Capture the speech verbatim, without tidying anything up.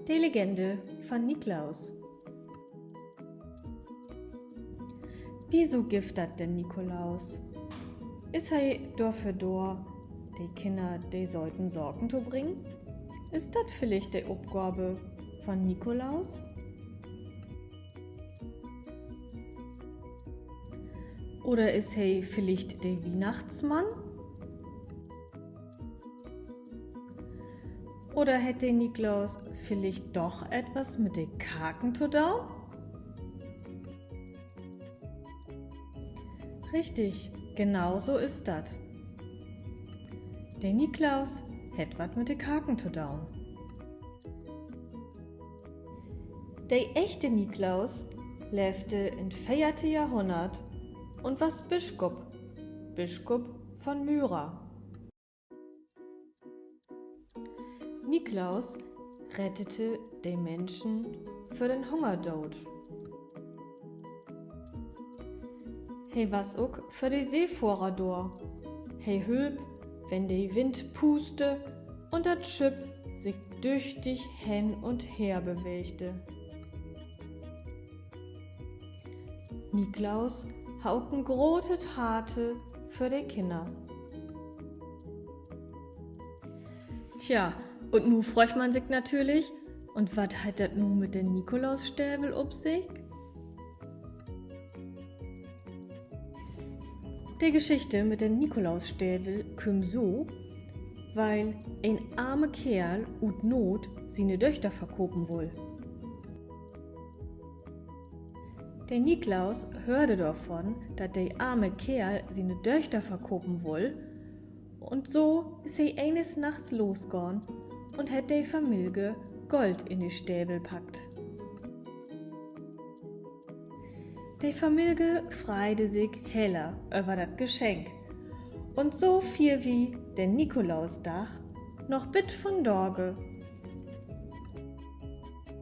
De Legende von Niklaus. Wieso gifft dat den Nikolaus? Is he dorför dor, de Kinner de söten Saken to bringen? Is dat villicht de Opgave von Nikolaus? Oder is he villicht de Wiehnachtsmann? Oder hett de Niklaus villicht doch etwas mit de Karken to doon? Richtig, genau so is dat. De Niklaus hett wat mit de Karken to doon. De echte Niklaus leevde in't veerte Johrhunnert un was Bischop, Bischop von Myra. Niklaus rettete de Minschen vör den Hungerdood. He was ok för de Seefohrer dor. He hülp, wenn de Wind puuste un dat Schipp sik düchtig hen un her bewegte. Niklaus harr ok en grotet Harte för de Kinner. Tja, un nu fraagt man sik natürlich, un wat hett dat nu mit den Nikolausstevel op sik? De Geschichte mit den Nikolausstevel kümmt so, weil en arme Keerl ut Noot siene Döchter verkopen wull. De Niklaus höörde dorvon, dat de arme Keerl siene Döchter verkopen wull, un so is he eenes Nachts losgahn un hett de Familie Gold in de Stevel packt. De Familie freide sik heller över dat Geschenk. Un so fier wi den Nikolausdag noch bit vondage